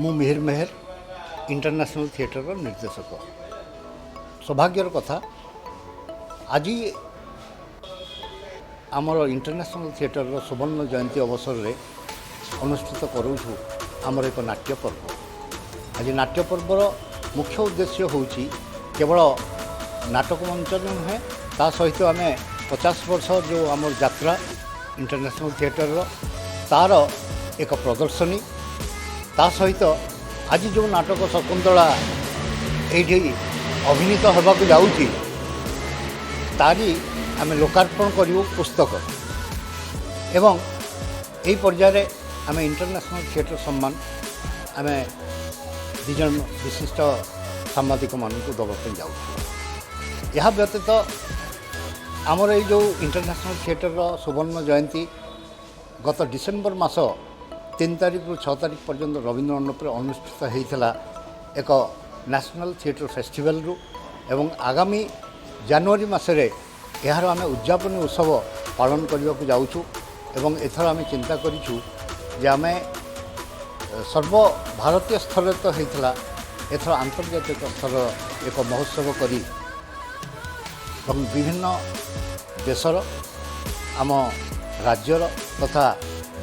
ମୁଁ ମିହିର ମେହେର, ଇଣ୍ଟରନ୍ୟାସନାଲ୍ ଥିଏଟରର ନିର୍ଦ୍ଦେଶକ। ସୌଭାଗ୍ୟର କଥା, ଆଜି ଆମର ଇଣ୍ଟରନ୍ୟାସନାଲ୍ ଥିଏଟରର ସୁବର୍ଣ୍ଣ ଜୟନ୍ତୀ ଅବସରରେ ଅନୁଷ୍ଠିତ କରୁଛୁ ଆମର ଏକ ନାଟ୍ୟ ପର୍ବ। ଆଜି ନାଟ୍ୟ ପର୍ବର ମୁଖ୍ୟ ଉଦ୍ଦେଶ୍ୟ ହେଉଛି କେବଳ ନାଟକ ମଞ୍ଚନ ନୁହେଁ, ତା ସହିତ ଆମେ 50 ବର୍ଷ ଯେଉଁ ଆମର ଯାତ୍ରା ଇଣ୍ଟରନ୍ୟାସନାଲ୍ ଥିଏଟରର, ତା'ର ଏକ ପ୍ରଦର୍ଶନୀ। ତା ସହିତ ଆଜି ଯେଉଁ ନାଟକ ଶକୁନ୍ତଳା ଏଇଠି ଅଭିନୀତ ହେବାକୁ ଯାଉଛି, ତାରି ଆମେ ଲୋକାର୍ପଣ କରିବୁ ପୁସ୍ତକ। ଏବଂ ଏହି ପର୍ଯ୍ୟାୟରେ ଆମେ ଇଣ୍ଟରନ୍ୟାସନାଲ୍ ଥିଏଟର ସମ୍ମାନ ଆମେ ଦୁଇ ଜଣ ବିଶିଷ୍ଟ ସାମ୍ବାଦିକମାନଙ୍କୁ ଦେବା ପାଇଁ ଯାଉଛୁ। ଏହା ବ୍ୟତୀତ ଆମର ଏଇ ଯେଉଁ ଇଣ୍ଟରନ୍ୟାସନାଲ୍ ଥିଏଟରର ସୁବର୍ଣ୍ଣ ଜୟନ୍ତୀ ଗତ ଡିସେମ୍ବର ମାସ 3 ତାରିଖରୁ 6 ତାରିଖ ପର୍ଯ୍ୟନ୍ତ ରବୀନ୍ଦ୍ର ମଣ୍ଡପରେ ଅନୁଷ୍ଠିତ ହୋଇଥିଲା ଏକ ନ୍ୟାସନାଲ୍ ଥିଏଟର ଫେଷ୍ଟିଭାଲରୁ ଏବଂ ଆଗାମୀ ଜାନୁଆରୀ ମାସରେ ଏହାର ଆମେ ଉଦଯାପନୀ ଉତ୍ସବ ପାଳନ କରିବାକୁ ଯାଉଛୁ। ଏବଂ ଏଥର ଆମେ ଚିନ୍ତା କରିଛୁ ଯେ ଆମେ ସର୍ବଭାରତୀୟ ସ୍ତରରେ ତ ହେଇଥିଲା, ଏଥର ଆନ୍ତର୍ଜାତିକ ସ୍ତରର ଏକ ମହୋତ୍ସବ କରି ଏବଂ ବିଭିନ୍ନ ଦେଶର, ଆମ ରାଜ୍ୟର ତଥା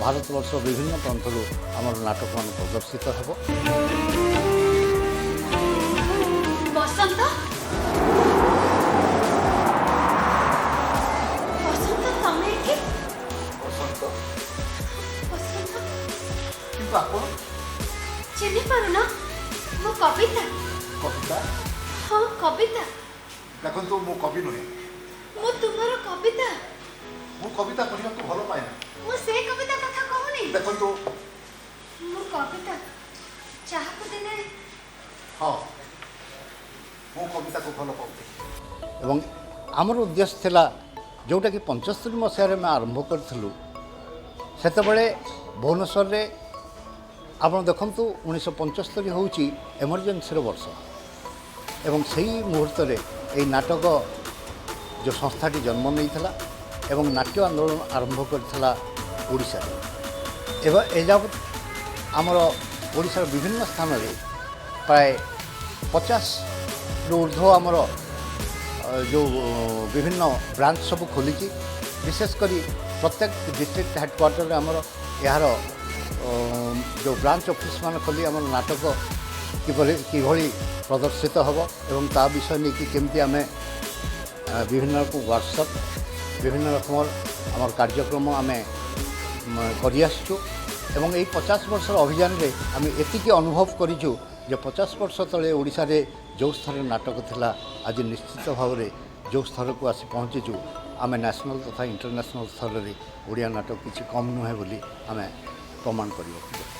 ଭାରତବର୍ଷ ବିଭିନ୍ନ ପ୍ରାନ୍ତରୁ ଆମର ନାଟକମାନ ପ୍ରଦର୍ଶିତ ହେବ। ବସନ୍ତ, ବସନ୍ତ, ତମେ ଏଠି? ବସନ୍ତ। ବସନ୍ତ। କିନ୍ତୁ ଆପଣ? ଚିହ୍ନି ପାରୁନ? ମୁଁ କବିତା। କବିତା? ହଁ, କବିତା। ଦେଖନ୍ତୁ, ମୁଁ କବି ନୁହେଁ। ମୁଁ ତୁମର କବିତା। ମୁଁ କବିତା ପଢ଼ିବାକୁ ଭଲ ପାଏ ନା। ମୁଁ ସେ କବିତା କଥା କହୁନି। ଦେଖନ୍ତୁ। ମୁଁ କବିତା ଯାହାକୁ ଦିନେ ହଁ, ମୁଁ କବିତାକୁ ଭଲ ପାଉଥିଲି। ଏବଂ ଆମର ଉଦ୍ଦେଶ୍ୟ ଥିଲା, ଯେଉଁଟାକି 75 ମସିହାରେ ଆମେ ଆରମ୍ଭ କରିଥିଲୁ, ସେତେବେଳେ ଭୁବନେଶ୍ୱରରେ ଆପଣ ଦେଖନ୍ତୁ, 1975 ହେଉଛି ଏମର୍ଜେନ୍ସିର ବର୍ଷ ଏବଂ ସେଇ ମୁହୂର୍ତ୍ତରେ ଏଇ ନାଟକ ଯେଉଁ ସଂସ୍ଥାଟି ଜନ୍ମ ନେଇଥିଲା ଏବଂ ନାଟ୍ୟ ଆନ୍ଦୋଳନ ଆରମ୍ଭ କରିଥିଲା ଓଡ଼ିଶାରେ। ଏବଂ ଏଯାବତ୍ ଆମର ଓଡ଼ିଶାର ବିଭିନ୍ନ ସ୍ଥାନରେ ପ୍ରାୟ 50ରୁ ଉର୍ଦ୍ଧ୍ୱ ଆମର ଯେଉଁ ବିଭିନ୍ନ ବ୍ରାଞ୍ଚ ସବୁ ଖୋଲିଛି। ବିଶେଷ କରି ପ୍ରତ୍ୟେକ ଡିଷ୍ଟ୍ରିକ୍ଟ ହେଡ଼କ୍ୱାର୍ଟରରେ ଆମର ଏହାର ଯେଉଁ ବ୍ରାଞ୍ଚ ଅଫିସ୍ ମାନ ଖୋଲି ଆମର ନାଟକ କିଭଳି ପ୍ରଦର୍ଶିତ ହେବ ଏବଂ ତା ବିଷୟ ନେଇକି କେମିତି ଆମେ ବିଭିନ୍ନ ରକମ ୱାର୍କସପ୍, ବିଭିନ୍ନ ରକମର ଆମର କାର୍ଯ୍ୟକ୍ରମ ଆମେ କରିଆସିଛୁ। ଏବଂ ଏଇ 50 ବର୍ଷର ଅଭିଯାନରେ ଆମେ ଏତିକି ଅନୁଭବ କରିଛୁ ଯେ 50 ବର୍ଷ ତଳେ ଓଡ଼ିଶାରେ ଯେଉଁ ସ୍ତରରେ ନାଟକ ଥିଲା, ଆଜି ନିଶ୍ଚିତ ଭାବରେ ଯେଉଁ ସ୍ତରକୁ ଆସି ପହଞ୍ଚିଛୁ, ଆମେ ନ୍ୟାସନାଲ୍ ତଥା ଇଣ୍ଟରନ୍ୟାସନାଲ୍ ସ୍ତରରେ ଓଡ଼ିଆ ନାଟକ କିଛି କମ୍ ନୁହେଁ ବୋଲି ଆମେ ପ୍ରମାଣ କରିବାକୁ ଯାଉଛୁ।